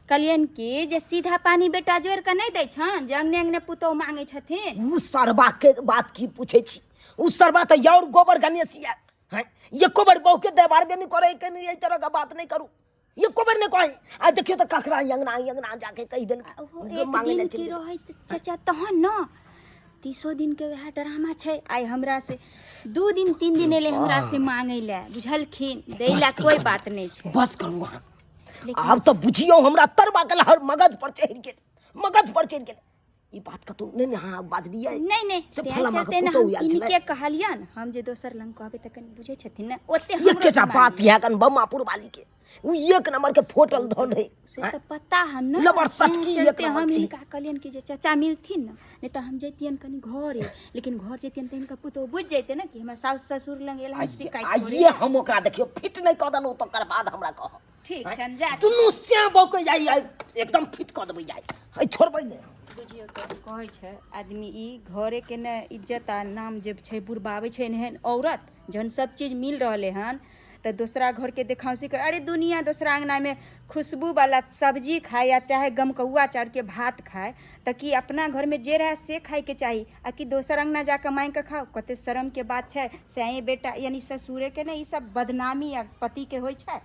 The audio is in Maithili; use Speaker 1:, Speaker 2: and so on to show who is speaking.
Speaker 1: कहलियनि कि जे सीधा पानी बेटा जोड़ि कऽ नहि दै छनि जे अङ्गने अङ्गने पुतोहु मांगै छथिन।
Speaker 2: उ सरबा के बात की पूछै छी, उ सरबा तऽ और गोबर गणेश ये हैं, एको बेर बहू के देबारबे नहि करै के, एहि तरह के बात नहि करू, एको बेर नहि कही। आ देखियौ तऽ ककरा अंगना अंगना जाके कहि देलकै,
Speaker 1: आ ओहो एक
Speaker 2: मांगै लए
Speaker 1: दिन
Speaker 2: चलि
Speaker 1: के
Speaker 2: गेल।
Speaker 1: रहैत चाचा तहन ने 30 दिन के वएह ड्रामा छै। आइ हमरा से 2 दिन 3 दिन एलै हमरा से मांगै लए, बुझलखिन दै लए
Speaker 2: बस करू
Speaker 1: कोई
Speaker 2: कनी,
Speaker 1: बात नहि छै।
Speaker 2: बस करू अहाँ।
Speaker 1: लेकिन
Speaker 2: आब तऽ बुझियौ हमरा तरबा के लहर मगज पर चढ़ि गेल, मगज पर चढ़ि गेल। ई बात कतौ नहि ने अहाँ बाजलियै?
Speaker 1: नहि नहि,
Speaker 2: से
Speaker 1: तें
Speaker 2: फलामा के
Speaker 1: चलते ने
Speaker 2: पुतोहु
Speaker 1: हम
Speaker 2: आयल छलै।
Speaker 1: इनके कहलियन, हम जे दोसर लग कहबै तऽ कनि बुझै छथिन ने ओते हमरो
Speaker 2: एकेटा
Speaker 1: दिमाग
Speaker 2: बात
Speaker 1: नहि।
Speaker 2: इएह कन बमापुर वाली के उ एक नंबर के फोटल धन है
Speaker 1: से तऽ पता है ने,
Speaker 2: लबर सटकी
Speaker 1: तें
Speaker 2: एक
Speaker 1: चलते
Speaker 2: नंबर
Speaker 1: हम
Speaker 2: के।
Speaker 1: हिनका कहलियन कि जे चाचा मिलथिन ने, नहि तऽ हम जैतियन कनि घरे, लेकिन घर जैतियन तऽ हिनका पुतोहु बुझि जैते ने कि हमरा सासु ससुर लग एल हन शिकायत
Speaker 2: आइए
Speaker 1: करे।
Speaker 2: हम ओकरा देखियौ फिट नहि कऽ देलहुँ तकर बाद हमरा कहब।
Speaker 1: ठीक छनि, जा
Speaker 2: दुनू श्याम बहू के जाइ आइ एकदम फिट कऽ देबै, जाइ है छोड़बै नहि।
Speaker 1: बुझियौ तऽ कहै छै आदमी ई घरे के ने इज्जत आ नाम जे छै बुरबाबै छै एहन औरत, जहन सब चीज मिल रहलै हन तऽ दोसरा घरके देखाउसी कर। अरे दुनिया दोसरा अङ्गनामे खुशबूवला सब्जी खाय या चाहे गमकौआ चाउरके भात खाय, तऽ की अपना घरमे जे रहए से खायके चाही आ कि दोसर अङ्गना जाकऽ माँगि कऽ खाउ? कते शरमके बात छै। सएह बेटा यानी ससुरेके ने ई सब बदनामी आ पतिके होइ छै।